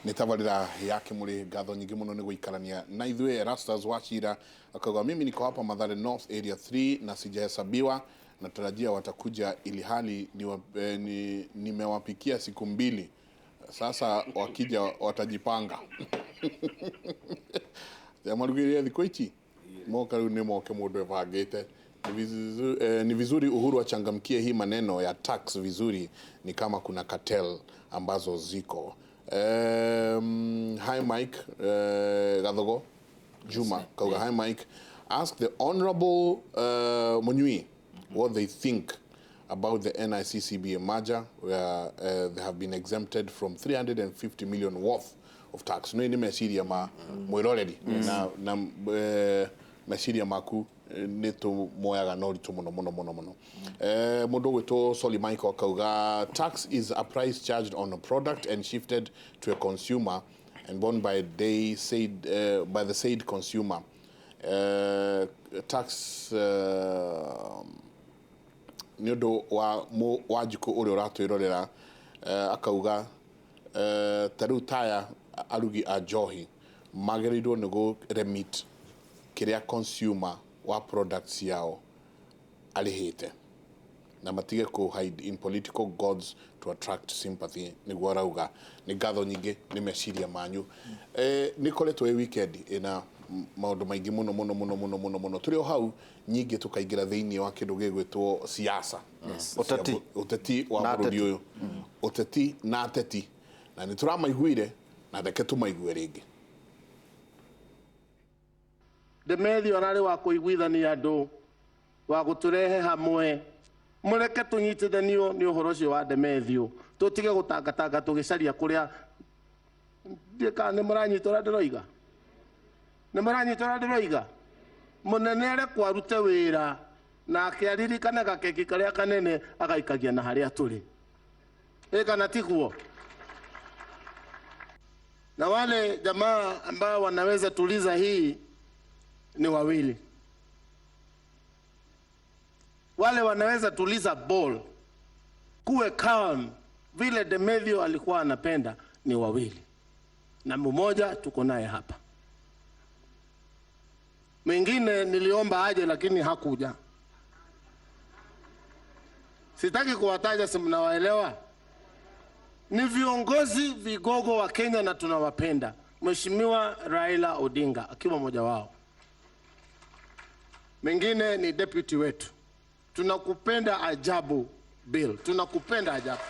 Nĩ tabarĩra ya Kĩmũrĩ. Ngatho nyingĩ mũno nĩ gũikarania na ithuĩ. Erastus Wachira akauga, mimi niko hapa Mathare North Area 3 na sijahesabiwa, natarajia watakuja ili hali nimewapikia siku mbili sasa, wakija watajipanga. Marugĩrĩre thikũ ici moka rĩu nĩ moke mũndũ ebangĩte. Ni vizuri Uhuru achangamkie hii maneno ya tax vizuri, ni kama kuna cartel ambazo ziko. Hi Mike, Gathogo Juma kauga, hi Mike, ask the Honorable Munyui what they think about the NICCBA merger where they have been exempted from 350 million worth of tax. No nĩ meciria ma mwĩroreri na meciria maku nĩ tũmoyaga na ũritũ mũno mũno mũno mũno. Mũndũ ũgwĩtwo Soli Michael akauga, tax is a price charged on a product and shifted to a consumer and borne by they said by the said consumer. Tax nĩ ũndũ wa Wanjikũ ũrĩa ũratwĩrorera, akauga ta rĩu taya arugi a njohi magĩrĩirwo nĩ gũ remit kĩrĩa consumer wa product ciao arĩhĩte na matige kũ hide in political gods to attract sympathy, nĩguo arauga. Nĩ ngatho nyingĩ nĩ meciria manyu. Nĩ koretwo ĩ weekend ĩna maũndũ maingĩ mũno mũno mũno mũno mũno mũno. Tũrĩ o hau nyingĩ tũkaingĩra thĩinĩ wa kĩndũ gĩgwĩtwo siasa. Ũteti. Ũteti wa Na bũrũri ateti. Ũyũ, ũteti na ateti, na nĩ tũramaiguire na reke tũmaigue rĩngĩ. Demetrio ararĩ wa kũiguithania andũ, wa gũtũrehe hamwe. Mũreke tũnyitithanio nĩ ũhoro ũcio wa Demetrio, tũtige gũtangatanga tũgĩcaria kũrĩa. Ndiĩ kana nĩ mũranyita ũrĩa ndĩroiga, nĩ mũranyita ũrĩa ndĩroiga. Mũnene arekwo arute wĩra nake aririkane gakeki karĩa kanene agaikagia na harĩa tũrĩ. Ĩ kana tiguo? Na wale jamaa ambao wanaweza tuliza hii ni wawili, wale wanaweza tuliza ball kuwe calm vile Demetrio alikuwa anapenda ni wawili, na mmoja tuko naye hapa, mwingine niliomba aje lakini hakuja. Sitaki kuwataja, si mnawaelewa? Ni viongozi vigogo wa Kenya na tunawapenda. Mheshimiwa Raila Odinga akiwa mmoja wao. Mwingine ni deputy wetu. Tunakupenda ajabu Bill, tunakupenda ajabu.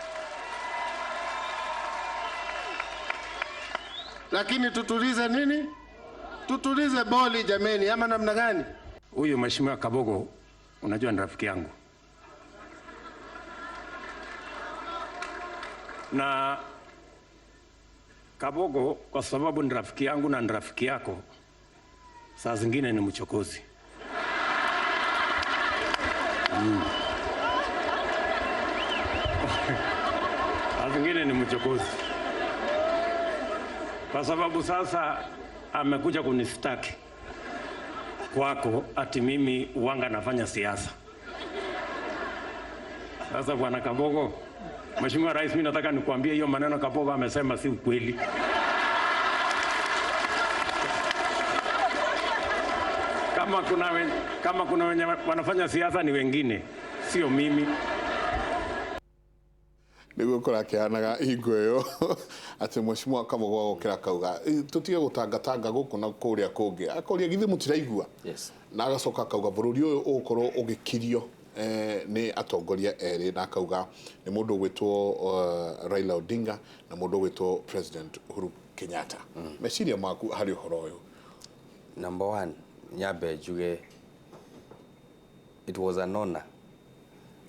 Lakini tutulize nini? Tutulize boli jameni, ama namna gani? Huyu Mheshimiwa Kabogo unajua ni rafiki yangu. Na Kabogo kwa sababu ni rafiki yangu na ni rafiki yako, saa zingine ni mchokozi. Saa zingine ni mchokozi. Kwa sababu sasa amekuja kunistaki kwako ati mimi wanga nafanya siasa. Sasa Bwana Kabogo, Mheshimiwa Rais, mimi nataka nikuambie hiyo maneno Kabogo amesema si ukweli. Kama kuna wenye wanafanya siasa ni wengine, sio mimi. Nĩguo kũrakĩhanaga hingo ĩyo atĩ Mheshimiwa Kabogo agokĩra akauga, tũtige gũtangatanga gũkũ na kũrĩa kũngĩ, akoria githĩ mũtiraigua? Na agacoka akauga bũrũri ũyũ ũgũkorwo ũgĩkirio nĩ atongoria erĩ, na akauga nĩ mũndũ ũgwĩtwo Raila Odinga na mũndũ ũgwĩtwo President Uhuru Kenyatta. Meciria maku harĩ ũhoro ũyũ? Number one, nyambe njuge it was an honor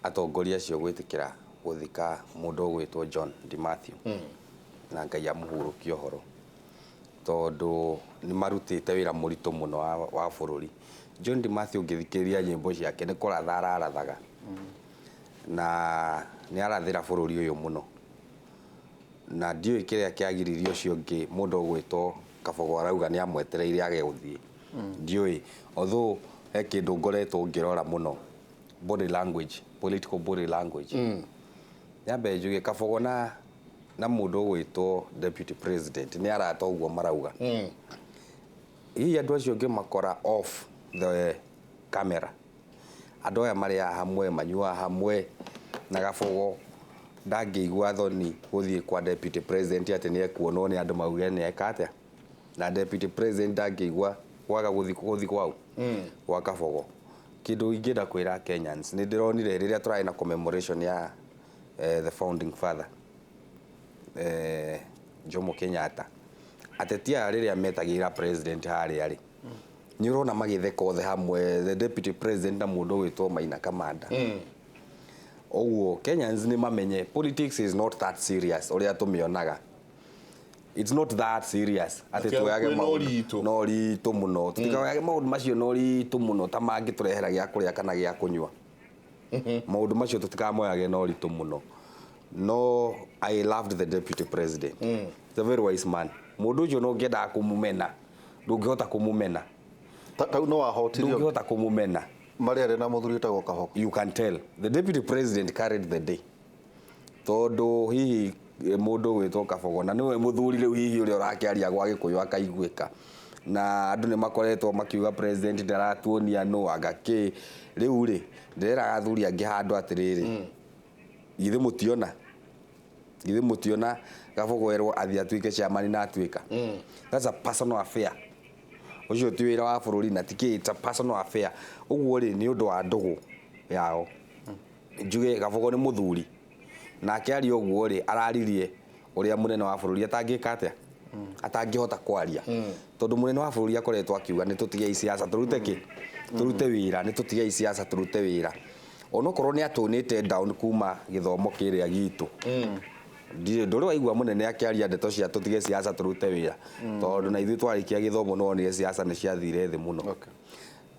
atongoria acio gwĩtĩkĩra gũthika mũndũ ũgwĩtwo John Di Mathew. Na Ngai amũhurũkie ũhoro, tondũ nĩ marutĩte wĩra mũritũ mũno wa bũrũri. John Di Mathew ũngĩthikĩrĩria nyĩmbo ciake nĩ kũratha ararathaga. Na nĩ arathĩra bũrũri ũyũ mũno. Na ndiũĩ kĩrĩa kĩagiririe ũcio ũngĩ mũndũ ũgwĩtwo Kabogo arauga nĩ amwetereire age gũthiĩ. Ndiũĩ, although he kĩndũ ngoretwo ngĩrora mũno, body language, political body language. Nyambe njuge Kabogo na Na mũndũ ũgwĩtwo deputy president nĩ arata ũguo marauga, hihi andũ acio ũngĩmakora off the camera, andũ aya marĩaga hamwe, manyuaga hamwe, na Gabogo ndangĩigua thoni gũthiĩ kwa deputy president atĩ nĩ ekuonwo nĩ andũ mauge nĩ eka atĩa, na deputy president ndangĩigua kwaga gũthiĩ kwau gwa Kabogo. Kĩndũ ingĩenda kwĩra Kenyans, nĩ ndĩronire rĩrĩa tũrarĩ na commemoration ya the founding father, Jomo Kenyatta, ateti aya rĩrĩa metagĩra president harĩa rĩ, nĩ ũrona magĩtheka othe hamwe, the deputy president na mũndũ ũgwĩtwo Maina Kamanda. Ũguo Kenyans nĩ mamenye politics is not that serious ũrĩa tũmĩonaga. It's not that serious atĩ Atĩ tuoyage kwĩna maũndũ ũritũ. na ũritũ mũno, tũtikoyage maũndũ macio na ũritũ mũno ta mangĩtũrehera gĩa kũrĩa kana gĩa kũnyua. Maũndũ macio tũtikamoyage na ũritũ mũno. No I loved the deputy president. He's a very wise man. Mũndũ ũcio no ũngĩendaga kũmũmena, ndũngĩhota kũmũmena. Tau no wahotirio. Ndũngĩhota kũmũmena. Marĩa arĩ na mũthuri wĩtagwo Kabogo. You can tell the deputy president carried the day, tondũ hihi mũndũ ũgwĩtwo Kabogo na nĩwe mũthuri rĩu hihi ũrĩa ũrakĩaria gwa Gĩkũyũ akaiguĩka, na andũ nĩ makoretwo makiuga president ndaratuonia nũ anga kĩ. Rĩu rĩ, ndĩreraga athuri angĩ handũ atĩrĩrĩ, githĩ mũtiona Kabogo erwo athiĩ atuĩke chairman na atuĩka? That's a personal affair. Ũcio ti wĩra wa bũrũri na ti kĩ, it's a personal affair. Ũguo rĩ, nĩ ũndũ wa ndũgũ yao, njuge Kabogo nĩ mũthuri, nake aria ũguo rĩ, araririe ũrĩa mũnene wa bũrũri atangĩka atĩa, atangĩhota kwaria, tondũ mũnene wa bũrũri akoretwo akiuga nĩ tũtigei siasa, tũrute kĩ, tũrute wĩra, nĩ tũtigei siasa, tũrute wĩra, onokorwo nĩ atũnĩte down kuma gĩthomo kĩrĩa gitũ. Ndirĩ ndũrĩ waigua mũnene akĩaria ndeto cia tũtige siasa, tũrute wĩra, tondũ na ithuĩ twarĩkia gĩthomo no onire siasa nĩ ciathire thĩ mũno.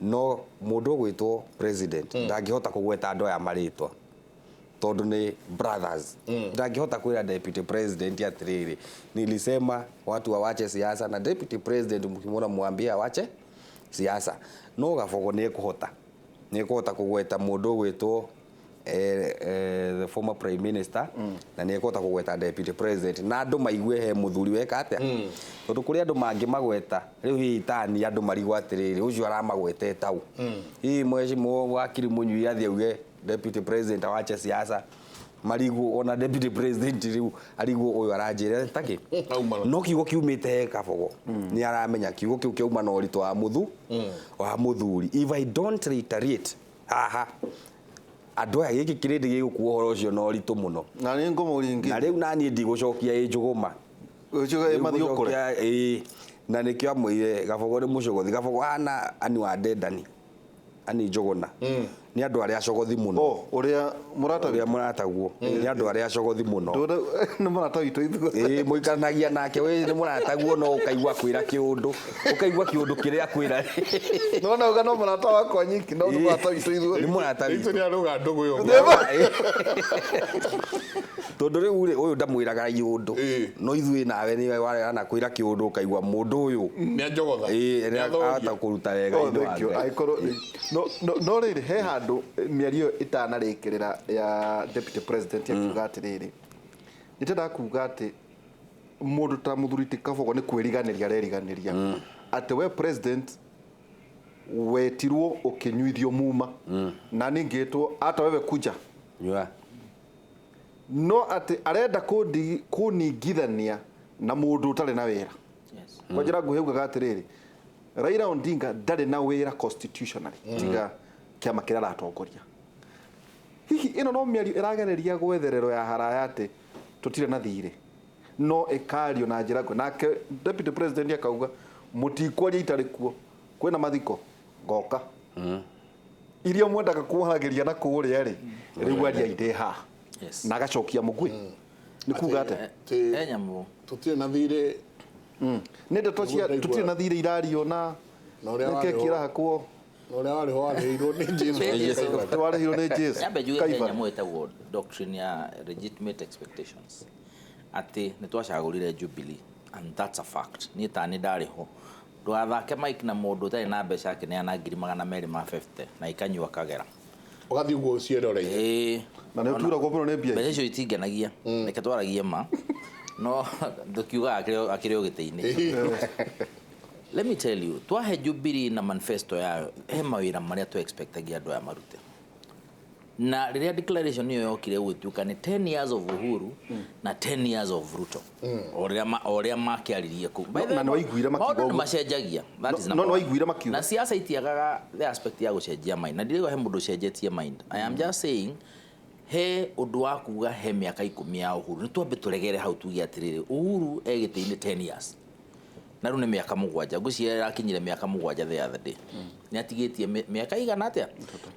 No mũndũ ũgwĩtwo president ndangĩhota kũgweta andũ aya marĩtwa tondũ nĩ brothers. Ndangĩhota kwĩra deputy president atĩrĩrĩ, "Nilisema watu wawache siasa," na deputy president mkimwona mwambie awache siasa. No Gabogo nĩ ekũhota kũgweta mũndũ ũgwĩtwo the former prime minister, na nĩ ekũhota kũgweta deputy president na andũ maigue he mũthuri weka atĩa, tondũ kũrĩ andũ mangĩmagweta rĩu hihi tani andũ marigwo atĩrĩrĩ, ũcio aramagweta etau. Hihi mheshimiwa wakiri Mũnyui athiĩ auge deputy president awache siasa, marigwo ona deputy president rĩu arigwo ũyũ aranjĩra takĩ. Auma na- No kiugo kiumĩte he Kabogo, nĩ aramenya kiugo kĩu kĩauma na ũritũ wa mũthuri. If I don't reiterate haha, andũ aya gĩkĩ kĩrĩndĩ gĩgũkua ũhoro ũcio na ũritũ mũno. Na nĩ ngũmũringĩ. Na rĩu naniĩ ndigũcokia ĩ njũgũma. Ũcio mathiĩ ũkũre. Ndigũcokia, ĩĩ, na nĩkĩo amwĩire Gabogo nĩ mũcogothi. Gabogo hana ani wa Ndendani ani Njũgũna, nĩ andũ arĩa acogothi mũno. O ũrĩa mũrata Ũrĩa mũrataguo nĩ andũ arĩa acogothi mũno. Nĩ mũrata witũ ithuĩ. Ĩĩ, mũikaranagia nake, we nĩ mũrataguo, no ũkaigua kwĩra kĩũndũ, ũkaigua kĩũndũ kĩrĩa kwĩra. Nona uga no mũrata wakwa nyiki, no nĩ mũrata witũ ithuĩ. Nĩ mũrata Itũ witũ. nĩ arauga ndũgũ ĩyo. Tondũ rĩu rĩ, ũyũ ndamwĩraga iũndũ. No ithuĩ nawe nĩwe warana kwĩra kĩũndũ, ũkaigua mũndũ ũyũ Nĩ anjogotha. Ĩĩ, nĩ Nĩ athogia. ahota kũruta wega Oh, inĩ wa thank you. Ngai. Angĩkorwo no rĩrĩ, he handũ mĩario ĩyo ĩtanarĩkĩrĩra ya deputy president akiuga atĩrĩrĩ, nĩndendaga kuga atĩ mũndũ ta mũthuri ti Kabogo nĩ kwĩriganĩria areriganĩria atĩ we president wetirwo ũkĩnyuithio muma na ningĩtwo ata wewe kuja. Nyua. No atĩ arenda kũningithania na mũndũ ũtarĩ na wĩra. Kwa njĩra nguhĩ ugaga atĩrĩrĩ, Raila Odinga ndarĩ na wĩra constitutionally tiga kĩama kĩrĩa aratongoria. Hihi ĩno no mĩario ĩragereria gwetherero ya haraya atĩ tũtirĩ na thirĩ, no ĩkario na njĩra nguhĩ, nake deputy president akauga mũtikwaria itarĩ kuo, kwĩna mathiko ngoka iria mwendaga kuohagĩria na kũrĩa rĩ, rĩu aria indĩ haha. Na agacokia mũguĩ nĩ kuga atĩa? He nyamũ. Tũtirĩ na thirĩ. Nĩ ndeto cia Nĩguo ndaigua. tũtirĩ na thirĩ irario na Na ũrĩa nĩkĩ warĩho. kĩrahakwo. Na ũrĩa warĩho warĩhirwo nĩ Jesu. Jesu. Warĩhirwo nĩ Jesu. Nyambe njuge he Calvary. nyamũ ĩtagwo doctrine ya legitimate expectations, atĩ nĩ twacagũrire Jubilee and that's a fact. Niĩ ta nĩ ndarĩ ho, ndũgathake mike na mũndũ ũtarĩ na mbeca akĩneana 250,000 na ikanyua kagera. Ũgathiĩ ũguo ũcieroreire. Ĩĩ. Na nĩ ũturagwo mũno nĩ mbia. Mbeca icio itingenagia, reke twaragie ma. No ndukiuga akĩrĩ o gĩtĩ-inĩ. Let me tell you, twahe Jubilee na manifesto yayo, he mawĩra marĩa tũ expectagia andũ aya marute. Na rĩrĩa declaration ĩyo yokire gũtuĩka nĩ 10 years of Uhuru na 10 years of Ruto, o rĩrĩa makĩaririe kũu. By the way, na nĩwaiguire makiuga maũndũ nĩ macenjagia. That is no nĩwaiguire makiuga. Na siasa itiagaga the aspect ya gũcenjia mind. Na ndirauga he mũndũ ũcenjetie mind. I am just saying he ũndũ wa kuga he mĩaka 10 ya Uhuru. Nĩ twambe tũregere hau tuge atĩrĩrĩ, Uhuru e gĩtĩ-inĩ 10 years. Na rĩu nĩ mĩaka 7, ngwĩciria ĩrakinyire mĩaka 7 the other day. Nĩ atigĩtie mĩaka igana atĩa?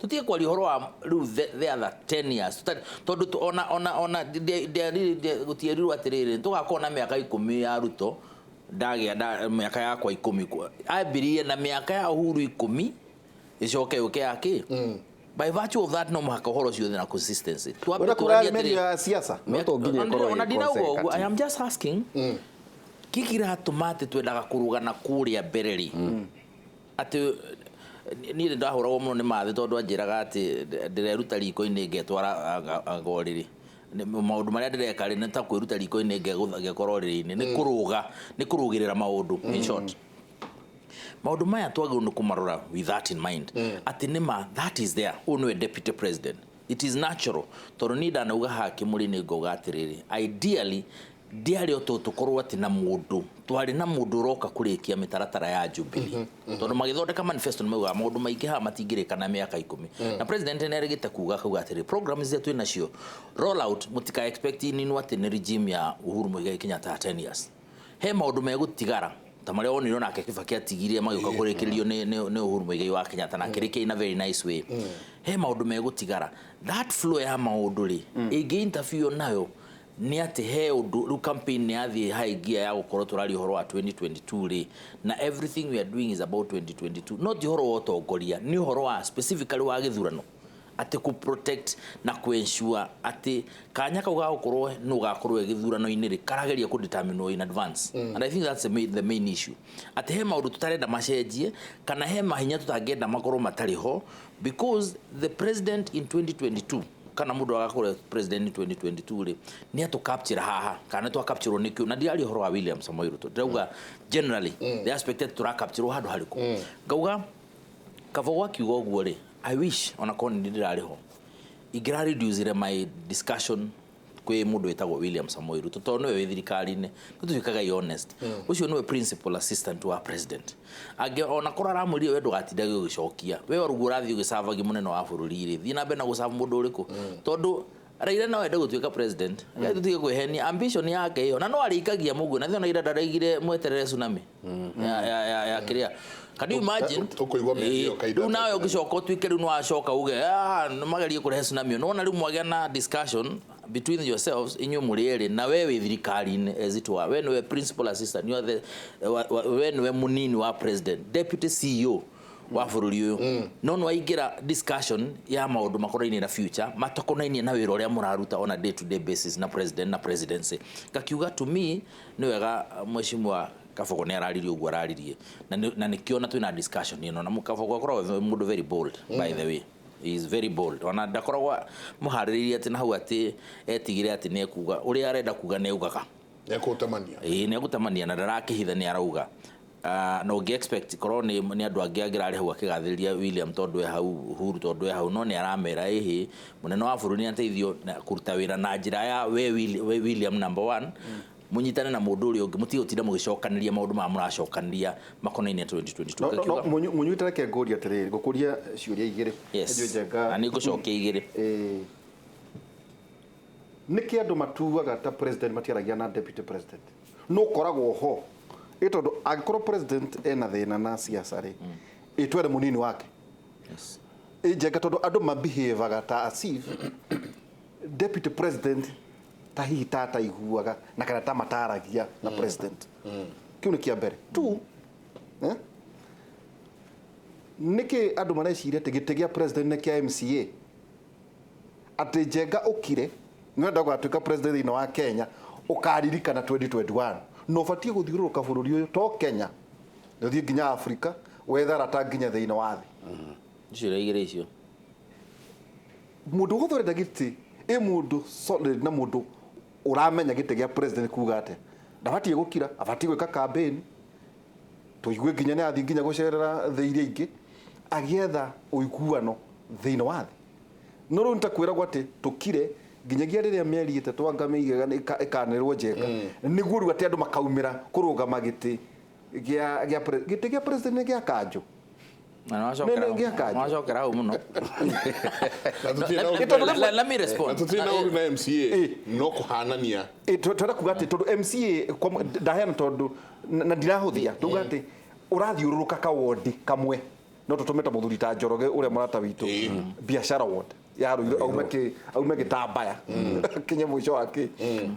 Tũtige kwaria ũhoro wa rĩu the other 10 years. Tondũ ona gũtierirwo atĩrĩrĩ, tũgakorwo na mĩaka 10 ya Ruto, ndagĩa mĩaka yakwa 10. Ambirie na mĩaka ya Uhuru 10, ĩcoke yũke ya kĩ? By virtue of that, no mũhaka ũhoro ũcio ũthiĩ na consistency. Twambe tũrarie atĩrĩrĩ ya siasa. No to nginya ĩkorwo ĩ consecutive. I am just asking. Kĩkĩratũma atĩ twendaga kũrũgana kũrĩa mbere rĩ, atĩ niĩ ndahũragwo mũno nĩ mathĩ tondũ anjĩraga atĩ ndĩreruta riko-inĩ ngetwara anga ũrĩrĩ. Maũndũ marĩa ndĩreka rĩ, nĩ ta kwĩruta riko-inĩ ngekora ũrĩrĩ-inĩ, nĩ kũrũga, nĩ kũrũgĩrĩra maũndũ in short. Maũndũ maya twagĩrĩirwo nĩ kũmarora with that in mind. Atĩ nĩma that is there, ũyũ nĩwe deputy president. It is natural tondũ niĩ ndanauga haha kĩmũrĩ nĩ ngauga atĩrĩrĩ, ideally ndiarĩ o tũkorwo atĩ na mũndũ twarĩ na mũndũ ũroka kũrĩkia mĩtaratara ya Jubilee. Tondũ magĩthondeka manifesto nĩ maugaga maũndũ maingĩ haha matingĩrĩka na mĩaka 10. Na president nĩ arĩgĩte kuga akauga atĩrĩ, programs iria twĩ nacio roll out, mũtika expect ininwo atĩ nĩ regime ya Uhuru Muigai Kenyatta ya 10 years. He maũndũ megũtigara ta marĩa wonire nake Kibaki atigirie magĩũka kũrĩkĩrĩrio nĩ Uhuru Muigai wa Kenyatta na akĩrĩkia in a very nice way. He maũndũ megũtigara. That flow ya maũndũ rĩ, ĩngĩ interview nayo nĩ atĩ he ũndũ rĩu campaign nĩ yathiĩ high gear ya gũkorwo tũraria ũhoro wa 2022 rĩ, na everything we are doing is about 2022. No ti ũhoro wa ũtongoria, nĩ ũhoro wa specifically wa gĩthurano, atĩ kũ protect na kũ ensure atĩ kanya kau ga gũkorwo nũ gakorwo gĩthurano-inĩ rĩ, karageria kũ determine in advance. And I think that's the main issue. Atĩ he maũndũ tũtarenda macenjie kana he mahinya tũtangĩenda makorwo matarĩ ho, because the president in 2022 kana mũndũ agakorwo president in 2022 rĩ, nĩ atũ capture haha kana nĩ twa capture nĩ kĩu. Na ndiraria ũhoro wa William Samoei Ruto, ndĩrauga generally the aspect atĩ tũra capture handũ harĩkũ. Ngauga Kabogo akiuga ũguo rĩ, I wish ona korwo nĩ ndĩrarĩ ho ingĩra reduce my discussion kwĩ mũndũ wĩtagwo William Samoei Ruto tondũ nĩwe wĩ thirikari-inĩ, nĩtũtuĩkaga honest. Ũcio nĩwe principal assistant wa president. Angĩ ona korwo aramwĩrire we ndũgatindage ũgĩcokia, we ũguo ũrathiĩ ũgĩcavagia mũnene wa bũrũri rĩ, thiĩ na mbere na gũcava mũndũ ũrĩkũ, tondũ Raila no ende gũtuĩka president. Reke tũtige kwĩhenia ambition yake ĩyo, na no arĩikagia mũguĩ, na thĩ ona ira ndaraigire mweterere tsunami ya kĩrĩa. Can you imagine? Tũkũigua mĩario kaida. Rĩu nawe ũgĩcoka ũtuĩke rĩu nĩwacoka uge, nĩmagerie kũrehe tsunami. Nĩwona rĩu mwagĩa na discussion between yourselves, inyuĩ mũrĩ erĩ, na we wĩ thirikari-inĩ as it were. We nĩwe principal assistant, you are the, we nĩwe mũnini wa president, deputy CEO wa bũrũri ũyũ. No nĩwaingĩra discussion ya maũndũ makonainie na future, matakonainie na wĩra ũrĩa mũraruta on a day to day basis na president na presidency. Ngakiuga to me nĩ wega mheshimiwa Kabogo nĩ araririe ũguo araririe, na nĩkĩo na twĩna discussion ĩno, na Kabogo akoragwo mũndũ very bold, by the way. He is very bold. Ona ndakoragwo mũharĩrĩirie atĩ na hau atĩ etigire atĩ nĩ ekuga ũrĩa arenda kuga nĩ augaga. Nĩ ekũtamania. Ĩĩ, nĩ egũtamania na ndarakĩhitha nĩ arauga. Na ũngĩ expect korwo nĩ andũ angĩ angĩrarĩ hau akĩgathĩrĩria William tondũ e hau, Uhuru tondũ e hau, no nĩ aramera ĩhĩ mũnene wa bũrũri nĩ ateithio na kũruta wĩra na njĩra ya we William number 1, mũnyitane na mũndũ ũrĩa ũngĩ, mũtige gũtinda mũgĩcokanĩria maũndũ maya mũracokanĩria makonainie 2022. No, no, mũnyuĩte reke ngũrie atĩrĩrĩ, ngũkũria ciũria igĩrĩ. Yes. Nĩnjũĩ Njenga. Na nĩ ngũcokia igĩrĩ. Nĩkĩ andũ matuaga ta president matiaragia na deputy president? No ũkoragwo ho. Ĩ tondũ angĩkorwo president ena thĩna na siasa rĩ, ĩtwere mũnini wake. Yes. Ĩ Njenga tondũ andũ mabehavaga ta as if deputy president ta hihi ta ataiguaga na kana ta mataragia na president. Kĩu nĩ kĩa mbere. Tu, nĩkĩ andũ mareciria atĩ gĩtĩ gĩa president nĩ kĩa MCA? Atĩ Njenga ũkire nĩwenda gũgatuĩka president thĩinĩ wa Kenya ũkaririkana 2021 na ũbatiĩ gũthiũrũrũka bũrũri ũyũ to Kenya, ũthiĩ nginya Afrika wethe arata nginya thĩinĩ wa thĩ. Icio igĩrĩ icio. Mũndũ wothe ũrenda gĩtĩ ĩ mũndũ solid na mũndũ Ũramenya gĩtĩ gĩa president kuga atĩa? Ndabatiĩ gũkira, abatiĩ gwĩka campaign, tũigue nginya nĩ athiĩ nginya gũcerera thĩ iria ingĩ agĩetha ũiguano thĩinĩ wa thĩ. No rĩu nĩtakwĩragwo atĩ tũkire nginyagia rĩrĩa mĩeri 3 anga mĩigana ĩkanĩrĩrwo Njenga, nĩguo rĩu atĩ andũ makaumĩra kũrũgama gĩtĩ gĩa gĩtĩ gĩa president nĩ gĩa kanjũ. Na Nĩ gĩa kanjũ. Nĩwacokera hau mũno. Na tũtirĩ na ũru Let na let me respond. Na tũtirĩ na ũru na MCA, no kũhanania. Twenda kuga atĩ tondũ MCA ndaheana tondũ na ndirahũthia, tuga atĩ ũrathiũrũrũka kawondi kamwe, no tũtũme ta mũthuri ta Njoroge ũrĩa mũrata witũ, biashara ward ya Ruiru, aume gĩtambaya kinye mũico wa kĩ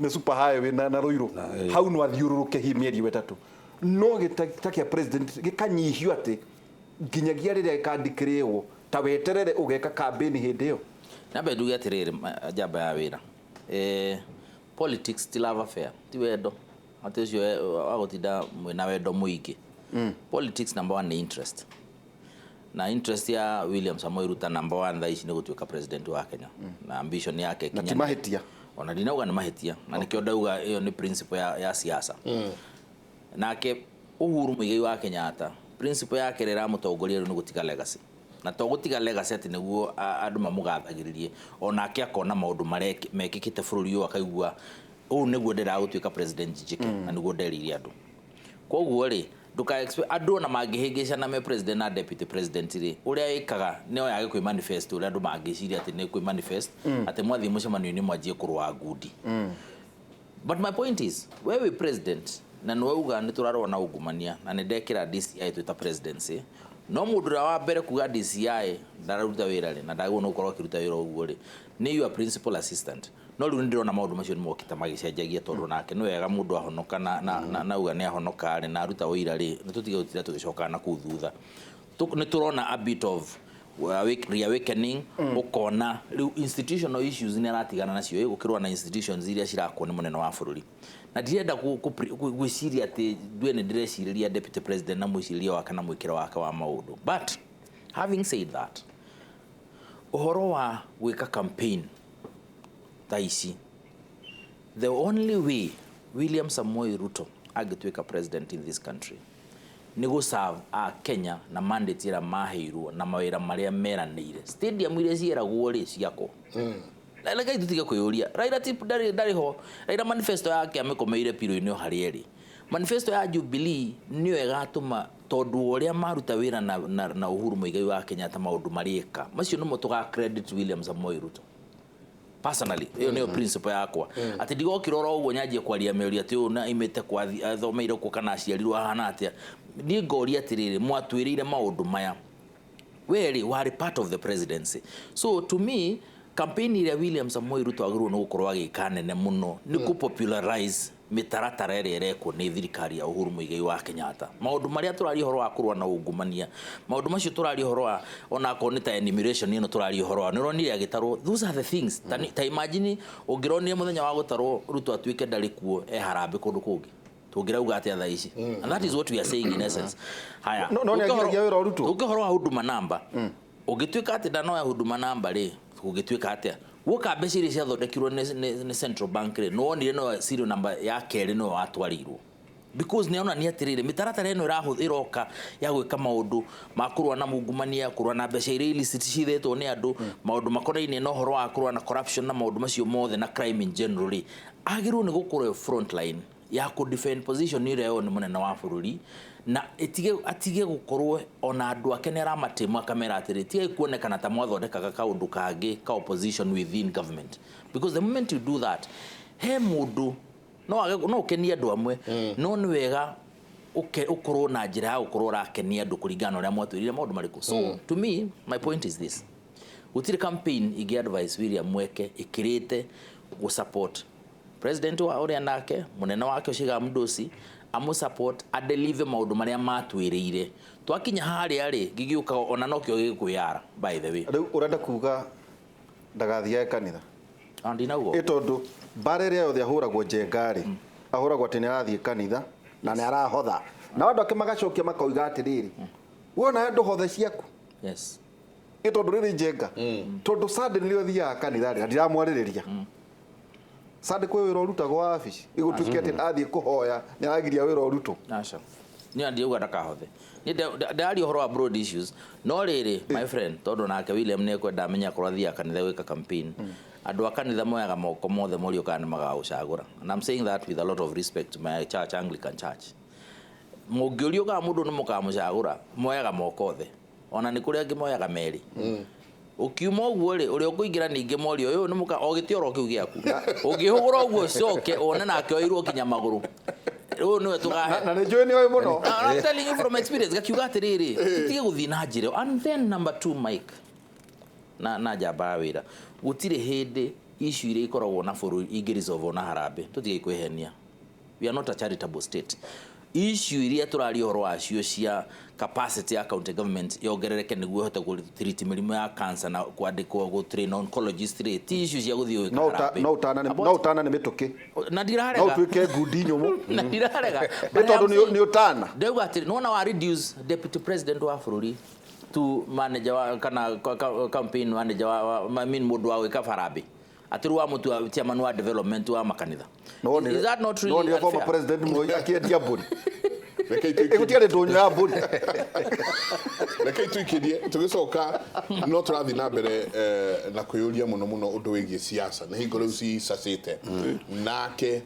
nĩ super highway na Ruiru, hau no athiũrũrũke hi mĩeri 3, no gĩta ta kĩa president gĩkanyihio atĩ nginyagia rĩrĩa gĩkandikĩrĩrwo, ta weterere ũgeka campaign hĩndĩ ĩyo. Nyambe nduge atĩrĩrĩ, njamba ya wĩra, politics ti love affair, ti wendo atĩ ũcio wa gũtinda mwĩna wendo mũingĩ. Politics number one nĩ interest, na interest ya William Samoei Ruto number one thaa ici nĩ gũtuĩka president wa Kenya, na ambition yake Na ti ĩkinyanĩre. Mahĩtia. Ona ndinauga nĩ mahĩtia, na nĩkĩo ndauga ĩyo nĩ principle ya siasa. Nake Uhuru Muigai wa Kenyatta, principle yake ĩrĩa ĩramũtongoria rĩu nĩ gũtiga legacy, na to gũtiga legacy atĩ nĩguo andũ mamũgathagĩrĩrie, onake akona maũndũ marĩa mekĩkĩte bũrũri ũyũ, akaigua ũũ nĩguo ndĩraga gũtuĩka president njĩke, na nĩguo nderĩire andũ. Koguo rĩ, ndũka expect andũ ona mangĩhĩngĩcana me president na deputy president rĩ, ũrĩa ĩkaga nĩ oyage kwĩ manifest, ũrĩa andũ mangĩciria atĩ nĩ kwĩ manifest, atĩ mwathiĩ mũcemanio-inĩ mwanjie kũrũa ngundi. But my point is, we wĩ president na nĩ wauga nĩ tũrarũa na ungumania na nĩ ndekĩra DCI twĩta presidency, no mũndũ ũrĩa wa mbere kuga DCI ndararuta wĩra rĩ, na ndagĩrĩirwo nĩ gũkorwo akĩruta wĩra ũguo rĩ, nĩ your principal assistant. No rĩu nĩ ndĩrona maũndũ macio nĩ mokĩte magĩcenjagia, tondũ nake nĩ wega mũndũ ahonoka na auga nĩ ahonoka rĩ, na aruta ũira rĩ, nĩ tũtige gũtinda tũgĩcoka na kũu thutha. Nĩ tũrona a bit of reawakening, ũkona rĩu institutional issues nĩ aratigana nacio, gũkĩrũa na institutions iria cirakwo nĩ mũnene wa bũrũri. Na ndirenda gwĩciria atĩ ndue nĩ ndĩrecirĩria deputy president na mwĩcirĩrie wake na mwĩkĩre wake wa maũndũ. But having said that, ũhoro wa gwĩka campaign thaa ici, the only way William Samoei Ruto angĩtuĩka president in this country nĩ gũ-serve a Kenya na mandate ĩrĩa maheirwo na mawĩra marĩa meranĩire. Stadium iria cieragwo rĩ, ciakwo. Rekei tũtige kwĩyũria. Raila ti ndarĩ ho. Raila manifesto yake amĩkomeire piro-inĩ o harĩa ĩrĩ. Manifesto ya Jubilee nĩyo ĩgatũma, tondũ wa ũrĩa maruta wĩra na Uhuru Muigai wa Kenyatta, maũndũ marĩka macio nĩmo tũga credit William Samoei Ruto. Personally, ĩyo nĩyo principle yakwa, atĩ ndigokĩra oro ũguo nyanjie kwaria mĩario atĩ ũyũ na imĩte kwathi athomeire kũ kana aciarirwo ahana atĩa. Niĩ ngoria atĩrĩrĩ, mwatwĩrĩire maũndũ maya, we rĩ warĩ part of the presidency. So to me, campaign ĩrĩa William Samoei Ruto agĩrĩirwo nĩ gũkorwo agĩka nene mũno nĩ kũ popularize mĩtaratara ĩrĩa ĩrekwo nĩ thirikari ya Uhuru Muigai wa Kenyatta, maũndũ marĩa tũraria ũhoro wa kũrũa na ungumania, maũndũ macio tũraria ũhoro wa onakorwo nĩ ta enumeration ĩno tũraria ũhoro wa nĩ ũronire agĩtarwo. Those are the things. Ta imagine ũngĩronire mũthenya wa gũtarwo Ruto atuĩke ndarĩ kuo, e harambĩ kũndũ kũngĩ, tũngĩrauga atĩa thaa ici? And that is what we are saying in essence. Haya. No nĩ agiragia wĩra ũrutwo. Tũke ũhoro wa Huduma Number. Ũngĩtuĩka atĩ ndanoya Huduma Number rĩ, kũngĩtuĩka atĩa guoka mbeca iria ciathondekirwo nĩ central bank rĩ, nĩwonire no serial number ya kerĩ nĩyo watwarĩirwo, because nĩ onania atĩrĩrĩ, mĩtaratara ĩno ĩroka ya gwĩka maũndũ ma kũrũa na mungumania, kũrũa na mbeca iria illicit cithĩtwo nĩ andũ, maũndũ makonainie na ũhoro wa kũrũa na corruption na maũndũ macio mothe na crime in general rĩ, agĩrĩirwo nĩ gũkorwo front line ya kũ defend position ĩrĩa yo nĩ mũnene wa bũrũri, na ĩtige atige gũkorwo ona andũ ake nĩ aramatĩma akamera atĩrĩ, tigai kuonekana ta mwathondekaga kaũndũ kangĩ ka opposition within government, because the moment you do that, he mũndũ no age no ũkenie andũ amwe, no nĩ wega ũkorwo na njĩra ya gũkorwo ũrakenia andũ kũringana na ũrĩa mwatwĩrire maũndũ marĩkũ. So to me, my point is this: gũtirĩ campaign ingĩ advice William Mweke ĩkĩrĩte gũ support president wa ũrĩa nake mũnene wake ũcio Mdosi, amũ support adeliver maũndũ marĩa matwĩrĩire. Twakinya harĩa rĩ, gĩgĩũka ona nokĩo gĩkwĩyara, by the way. Rĩu ũrenda kuga ndagathiage kanitha? Ah, ndinauga. Ĩ tondũ mbara ĩrĩa yothe ahũragwo Njenga rĩ, ahũragwo atĩ nĩ arathiĩ kanitha na nĩ arahotha, na andũ ake magacokia makoiga atĩrĩrĩ, wona ndũhothe ciaku. Ĩ tondũ rĩrĩ Njenga, tondũ suddenly ũthiaga kanitha rĩ, na ndiramwarĩrĩria. Sunday kwĩ wĩra ũrutagwo wa wabici ĩgũtuĩke atĩ athiĩ kũhoya nĩ aragiria wĩra ũrutwo. Aca, niĩ ndiauga ndakahothe. Niĩ ndaria ũhoro wa broad issues, no rĩrĩ, my friend, tondũ nake William nĩ ekwenda amenye akorwo athiaga kanitha gwĩka campaign, andũ a kanitha moyaga moko mothe morio kana nĩ magagũcagũra, and I'm saying that with a lot of respect to my church, Anglican Church. Mũngĩũrio kana mũndũ nĩ mũkamũcagũra, moyaga moko othe, ona nĩ kũrĩ angĩ moyaga merĩ. Ũkiuma ũguo rĩ, ũrĩa ũkũingĩra ningĩ morio ũyũ nĩ mũka o gĩtĩ oro kĩu gĩaku ũngĩhũgũra ũguo ũcoke wone nake oirwo nginya magũrũ, ũyũ nĩwe tũkahe. Na nĩ njũĩ nĩ oĩ mũno. I'm telling you from experience. Gakiuga atĩrĩrĩ, tũtige gũthiĩ na njĩra ĩyo. And then number two, Mike, na njamba ya wĩra, gũtirĩ hĩndĩ issue iria ikoragwo na bũrũri ingĩresolve na harambĩ. Tũtige kwĩhenia, we are not a charitable state. Issue iria tũraria ũhoro wacio cia capacity ya county government yongerereke nĩguo ĩhote gũtreat mĩrimũ ya cancer na kwandĩkwo gũtrain oncologist rĩ, ti issue cia gũthiĩ gwĩka No ũta- harambĩ. no ũtana no ũtana nĩ mĩtũkĩ. Na No ndirarega. ũtuĩke ngundi nyũmũ. Na ndirarega. Nĩ tondũ nĩ ũtana. Ndauga atĩrĩ, nĩwona wa reduce deputy president wa bũrũri to manager wa kana campaign manager wa, I mean, mũndũ wa gwĩka harambĩ, atĩ rĩu wamũtua chairman wa development wa makanitha. Is that not really No nĩ former unfair? president Moi akĩendia mbũri. Reke ituĩke- Ĩgũtiarĩ ndũnyũ ya mbũri. Reke ituikirie, tũgĩcoka no tũrathiĩ na mbere na kwĩyũria mũno mũno ũndũ wĩgiĩ siasa nĩ hingo rĩu cicacĩte nake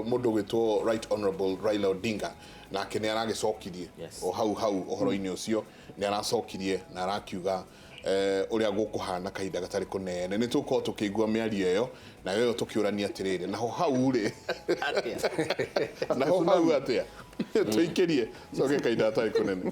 mũndũ ũgwĩtwo Right Honorable Raila Odinga nake nĩ aragĩcokirie o hau hau ũhoro-inĩ ũcio, nĩ aracokirie na arakiuga ũrĩa gũkũhana kahinda gatarĩ kũnene. Nĩ tũgũkorwo tũkĩigua mĩario ĩyo nayo ĩyo tũkĩũrania atĩrĩrĩ, naho hau rĩ, Atĩa? naho hau atĩa? Tũikĩrie coke kahinda gatarĩ kũnene.